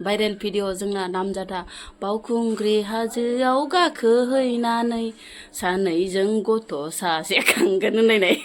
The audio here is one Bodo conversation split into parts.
भाइरेल भिडिअ जोंना नामजादा बावखुंग्रि हाजोआव गाखोहैनानै सानैजों गथ' सासे खांगोन होननाय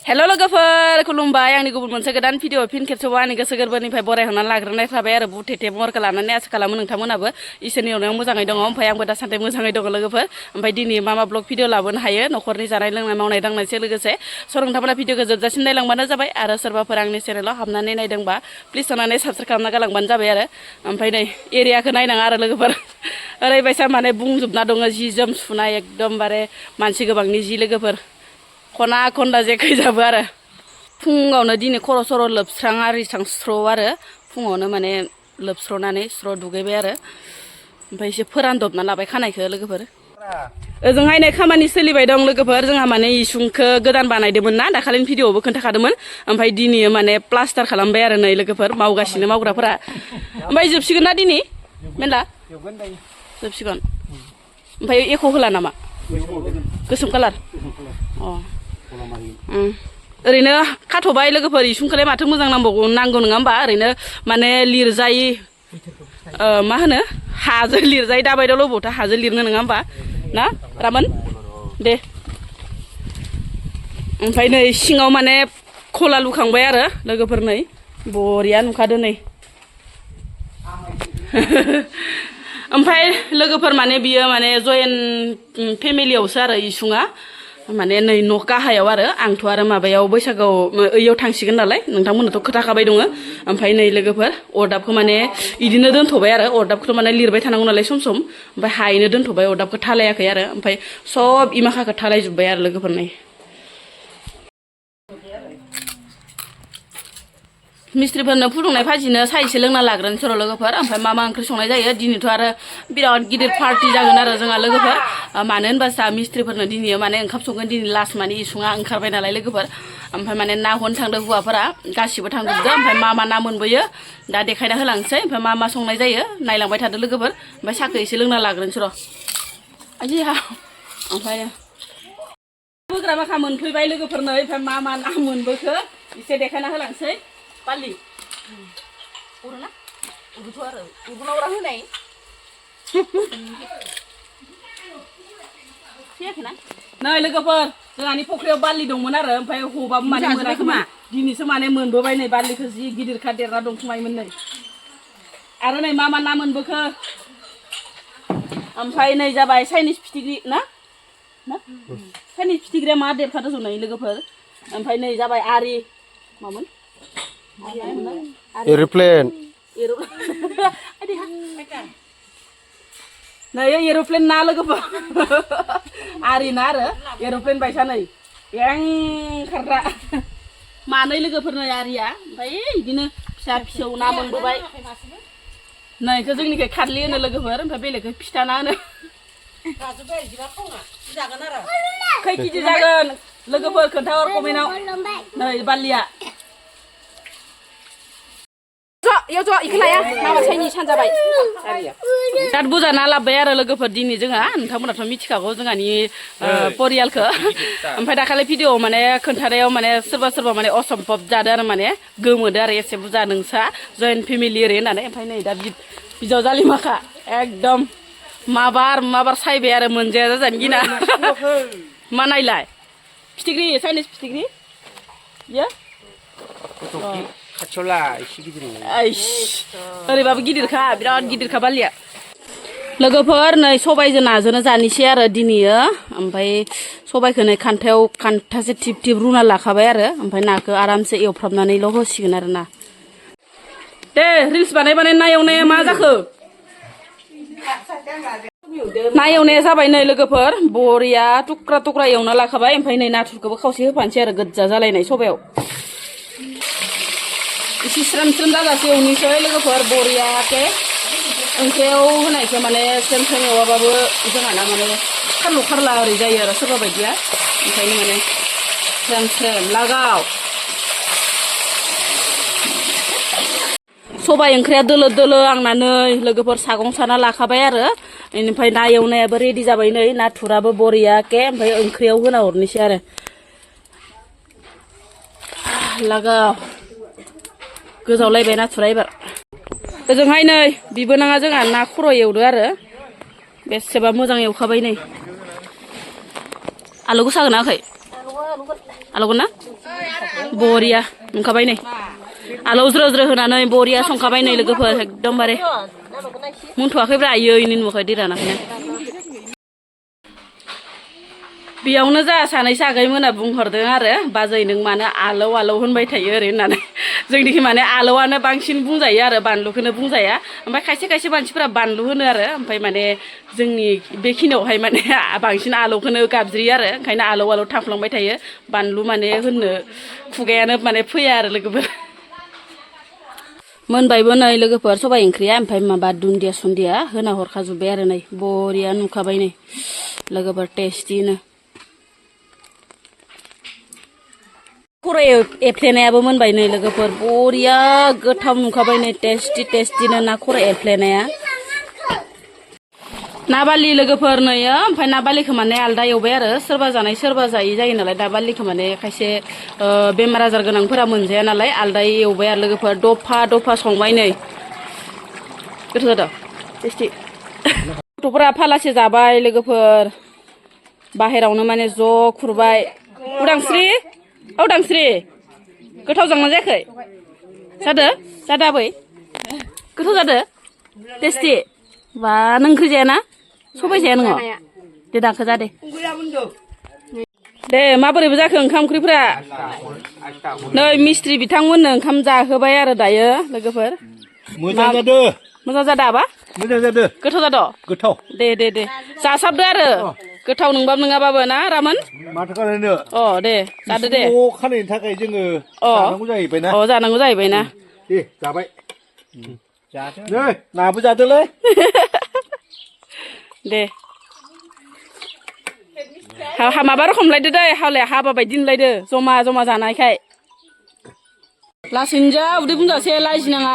हेल' लोगोफोर खुलुमबाय आंनि गुबुन मोनसे गोदान भिडिअ फिन खेबसेबाव आंनि गोसो गोरबोनिफ्राय बरायहरना लाग्रोनाय थाबाय आरो बुथेथे महरखौ लानानै आसा खालामो नोंथांमोनाबो इसोरनि अननायाव मोजाङै दङ ओमफ्राय आंबो दासान्दि मोजाङै दङ लोगोफोर ओमफ्राय दिनै मा ब्लग भिडिअ लाबोनो हायो न'खरनि जानाय लोंनाय मावनाय दांनायजों लोगोसे स' नोंथांमोना भिडिअखौ जोबजासिम नायलांबानो जाबाय आरो सोरबाफोर आंनि चेनेलाव हाबनानै नायदोंबा प्लिज अननानै साबस्क्राइब खालामना गालांबानो जाबाय आरो ओमफ्राय नै एरियाखौ नायनाङा आरो लोगोफोर ओरैबायसा माने बुंजोबना दङ जि जोम सुनाय एकदमबारे मानसि गोबांनि जि लोगोफोर खना खनला जेखैजाबो आरो फुङावनो दिनै खर' सर' लोबस्रां आरिस्रां स्र' आरो फुङावनो माने लोबस्र'नानै स्र' दुगैबाय आरो ओमफ्राय एसे फोरानदबना लाबाय खानायखौ लोगोफोर ओजोंहायनो खामानि सोलिबाय दं लोगोफोर जोंहा माने इसुंखौ गोदान बानायदोंमोन ना दाखालिनि भिडिअआवबो खोन्थाखादोंमोन ओमफ्राय दिनै माने प्लास्टार खालामबाय आरो नै लोगोफोर मावगासिनो मावग्राफोरा ओमफ्राय जोबसिगोन ना दिनै मेनला जोबसिगोन ओमफ्राय एख' होला नामा गोसोम कालार ओरैनो खाथ'बाय लोगोफोर इसुंखौलाय माथो मोजां नांगौ नङा होमबा ओरैनो माने लिरजायै मा होनो हाजों लिरजायै दाबायदाव लबोथ' हाजों लिरनो नङा होमबा ना रामोन दे ओमफ्राय नै सिङाव माने खला लुखांबाय आरो लोगोफोर नै बरिया नुखादो नै ओमफ्राय लोगोफोर माने बियो माने जयेन्ट फेमिलियावसो आरो इसुङा माने नै न' गाहायाव आरो आंथ' आरो माबायाव बैसागोआव ओइयाव थांसिगोन नालाय नोंथांमोननोथ' खोथाखाबाय दङ ओमफ्राय नै लोगोफोर अरदाबखौ माने इदिनो दोनथ'बाय आरो अरदाबखौथ' माने लिरबाय थानांगौ नालाय सम सम ओमफ्राय हायैनो दोनथ'बाय अरदाबखौ थालायाखै आरो ओमफ्राय सब इमाखाखौ थालायजोब्बाय आरो लोगोफोर नै मिस्ट्रिफोरनो फुदुंनाय भाजिनो साइसे लोंना लाग्रोनोसै र' लोगोफोर ओमफ्राय मा ओंख्रि संनाय जायो दिनैथ' आरो बिराद गिदिर पार्टि जागोन आरो जोंहा लोगोफोर मानो होनबा जोंहा मिस्ट्रिफोरनो दिनै माने ओंखाम संगोन दिनै लास्ट माने इसुङा ओंखारबाय नालाय लोगोफोर ओमफ्राय माने ना हनो थांदों हौवाफोरा गासिबो थांजोबदो ओमफ्राय मा ना मोनबोयो दा देखायना होलांसै ओमफ्राय मा संनाय जायो नायलांबाय थादो लोगोफोर ओमफ्राय साखो एसे लोंना लाग्रोनोसै र' आइया ओमफ्राय बोग्रा माखा मोनफैबाय लोगोफोरनो ओमफ्राय मा ना मोनबोखो एसे देखायना होलांसै बालि उरुना उरुथ' आरो उरुनावरा होनाय फैयाखैना नै लोगोफोर जोंहानि फख्रियाव बालि दंमोन आरो ओमफ्राय हबाबो माने मोनाखैमा दिनैसो माने मोनबोबाय नै बालिखौ जि गिदिरखा देरना दंखुमायोमोन नै आरो नै मा ना मोनबोखो ओमफ्राय नै जाबाय चाइनिस फिथिख्रि ना चाइनिस फिथिख्रिया मा देरखादो जनाय लोगोफोर ओमफ्राय नै जाबाय आरि मामोन एरोप्लेन नै एरोप्लेन ना लोगोफोर आरि ना आरो एरोप्लेन बायसा नै खारग्रा मानै लोगोफोर नै आरिया ओमफ्राय बिदिनो फिसा फिसौ ना मोनबोबाय नैखौ जोंनिखै खारलि होनो लोगोफोर ओमफ्राय बेलेगखौ फिथा ना होनो खै केजि जागोन लोगोफोर खोन्थाहर कमेन्टआव नै बालिया बिराद बुरजा ना लाबोबाय आरो लोगोफोर दिनै जोंहा नोंथांमोनाथ' मिथिखागौ जोंहानि परियालखौ ओमफ्राय दाखालि भिडिअ माने खोन्थानायाव माने सोरबा माने असम्भब जादों आरो माने गोमोदो आरो एसे बुरजा नोंसा जयेन्ट फेमिलि ओरै होननानै ओमफ्राय नै दा बिजाव जालि माखा एकदम माबार सायबाय आरो मोनजाया जाजानो गिना मा नायलाय फिथिख्रि चाइनिस फिथिख्रि बियो ओरैबाबो गिदिरखा बिराद गिदिरखा बालिया लोगोफोर नै सबायजों नाजोंनो जानोसै आरो दिनैयो ओमफ्राय सबायखौ नै खान्थासे थिब रुना लाखाबाय आरो ओमफ्राय नाखौ आरामसे एवफ्रामनानैल' होसिगोन आरो ना दे रिल्स बानाय ना एवनाया मा जाखो ना एवनाया जाबाय नै लोगोफोर बरिया थुख्रा एवना लाखाबाय ओमफ्राय नै नाथुरखौबो खावसे होफानोसै आरो गोजा जालायनाय सबायाव एसे स्रेम जाजासे एवनोसै लोगोफोर बरियाके ओंख्रियाव होनायखौ माने स्रेम एवाबाबो जोंहाना माने खारला ओरै जायो आरो सोरबा बायदिया ओंखायनो माने स्रेम लागाव सबाइ ओंख्रिया दोलो दोलो आंनानै लोगोफोर सागं साना लाखाबाय आरो इनिफ्राय ना एवनायाबो रेडि जाबाय नै नाथुराबो बरियाके ओमफ्राय ओंख्रियाव होना हरनोसै आरो लागाव गोजावलायबाय नाथुरा एबार ओजोंहाय नै बिबोनाङा जोंहा ना खर' एवदो आरो बेसेबा मोजां एवखाबाय नै आलुखौ सागोन ना आखै आलुखौ ना बरिया नुखाबाय नै आलौ ज्रो ज्रो होनानै बरिया संखाबाय नै लोगोफोर एकदमबारे मोनथ'वाखैब्रा आयै इनि नुवाखै दै रानाखैनो बेयावनो जा सानैसो आगैमोना बुंहरदों आरो बाजै नों मानो आलौ आलौ होनबाय थायो ओरै होननानै जोंनिखि माने आलौआनो बांसिन बुंजायो आरो बानलुखौनो बुंजाया ओमफ्राय खायसे खायसे मानसिफोरा बानलु होनो आरो ओमफ्राय माने जोंनि बेखिनियावहाय माने बांसिन आलौखौनो गाबज्रियो आरो ओंखायनो आलौ आलौ थाफ्लांबाय थायो बानलु माने होननो खुगायानो माने फैया आरो लोगोफोर मोनबायबो नै लोगोफोर सबाइ ओंख्रिया ओमफ्राय माबा दुन्दिया सुन्दिया होना हरखाजोब्बाय आरो नै बरिया नुखाबाय नै लोगोफोर टेस्टिनो खर' एफ्लेनायाबो मोनबाय नै लोगोफोर बरिया गोथाव नुखाबाय नै टेस्टिनो ना खर' एफ्लेनाया ना बारलि लोगोफोर नैयो ओमफ्राय ना बारलिखौ माने आलदा एवबाय आरो सोरबा जानाय सोरबा जायि जायो नालाय ना बारलिखौ माने खायसे बेमार आजार गोनांफोरा मोनजाया नालाय आलदायै एवबाय आरो लोगोफोर दफा दफा संबाय नै गोथाव जादों टेस्टि गथ'फोरा फालासे जाबाय लोगोफोर बाहेरावनो माने ज' खुरबाय उदांस्रि उदांस्रि गोथाव जागोना जायाखै जादो आबै गोथाव जादो टेस्टि बा नों ओंख्रि जायाना सबाइ जाया नोङो दे दाखो जा दे माबोरैबो जाखो ओंखाम ओंख्रिफोरा नै मिस्ट्रि बिथांमोननो ओंखाम जाहोबाय आरो दायो लोगोफोर मोजां जादो आबा मोजां जादो गोथाव जादो गोथाव दे जासाबदो आरो गोथाव नोंबाबो नङाबाबो ना रामोन माथो खालायनो दे जादो दे खानायनि थाखाय जोङो जानांगौ जाहैबाय ना जानांगौ जाहैबाय ना दे जाबाय नै नाबो जादोलै दे माबा रखम लायदो दै हावलाया हाबा बायदि नुलायदो जमा जमा जानायखाय लासैनो जा उदै बुंजासे लाजिनाङा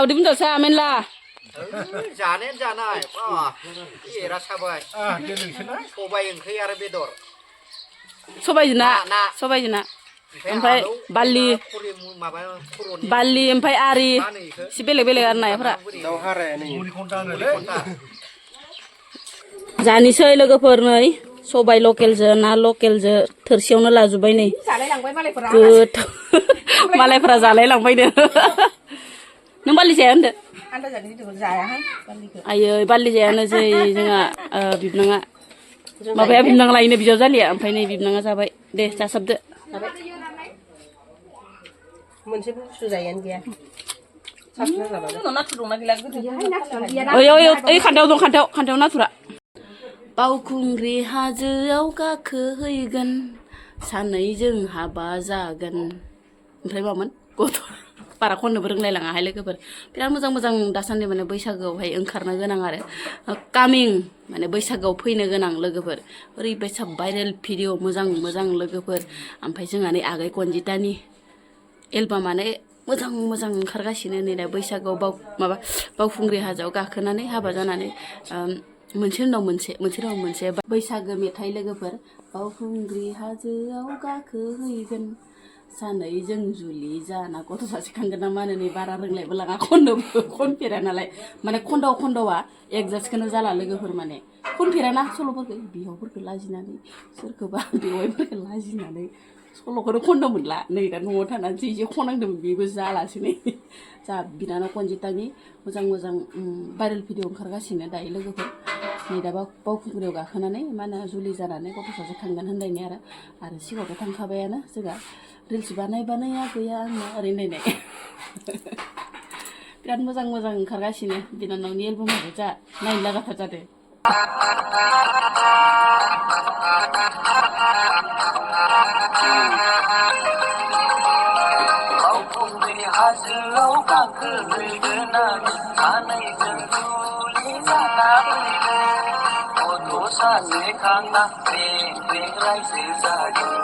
उदै बुंजासे आमेनला जानायानो जानाय एरा साबाय सबाइ ओंख्रि आरो बेदर सबाइजों ना ओमफ्राय बारलि ओमफ्राय आरि एसे बेलेग बेलेग आरो नाफोरा जानोसै लोगोफोर नै सबाइ लकेलजों ना लकेलजों थोरसियावनो लाजोब्बाय नै गोथाव मालायफोरा जालाय लांबायनो नों बारलि जाया होनदो आयै बारलि जायानो जै जोंहा बिबनाङा माबाया बिबनां लायनो बिजाव जालिया ओमफ्राय नै बिबनाङा जाबाय दे जासाबदो मोनसे बुस्थु जायानो गैया ओइ खान्थायाव दं खान्थायाव नाथुरा बावखुंग्रि हाजोआव गाखोहैगोन सानैजों हाबा जागोन ओमफ्राय मामोन गथ' बारा खननोबो रोंलायलाङाहाय लोगोफोर बिराद मोजां मोजां दासान्दि माने बैसागोआवहाय ओंखारनो गोनां आरो कामिं माने बैसागोआव फैनो गोनां लोगोफोर ओरैबायसा भाइरेल भिडिअ मोजां लोगोफोर ओमफ्राय जोंहा नै आगै कनजितानि एलबामानो मोजां ओंखारगासिनो नै दा बैसागोआव बावखुंग्रि हाजोआव गाखोनानै हाबा जानानै मोनसे उनाव मोनसे बैसागो मेथाइ लोगोफोर बावखुंग्रि हाजोआव गाखोहैगोन सानैजों जुलि जाना गथ' सासे खांगोन ना मा होनो नै बारा रोंलायबो लाङा खनफेरा नालाय माने खन्द'आ एगजास्टखौनो जाला लोगोफोर माने खनफेराना सल'फोरखौ बिहावफोरखौ लाजिनानै सोरखौबा बेवाइफोरखौ लाजिनानै सल'खौनो खननो मोनला नै दा न'आव थानानैसो एसे खनांदोंमोन बेबो जालासो नै जा बिनानाव कनजितानि मोजां भाइरेल भिडिअ ओंखारगासिनो दायो लोगोफोर नै दा बावखुंग्रियाव गाखोनानै मा होनो जुलि जानानै गथ' सासे खांगोन होनलायनाय आरो सिगाङावथ' थांखाबायानो जोंहा रिल्स बानाया गैया आंना ओरैनो नायनाय बिराद मोजां ओंखारगासिनो बिनानावनि एलबामाबो जा नायनो लागाथार जादों बावखुंग्रि हाजोआव गाखोहैगोन सानैजों जुलि जाना फैगोन गथ' सासे खांना रें रायजो जागोन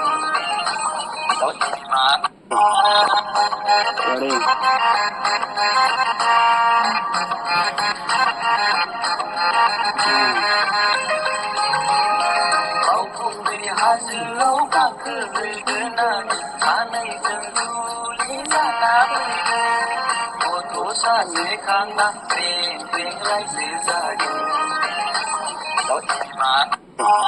बावखुंग्रि हाजोआव गाखोहैगोनानै सानैजों जुलि जाना फैदों गथ' सासे खांना ग्रें ग्रें रायजो जादों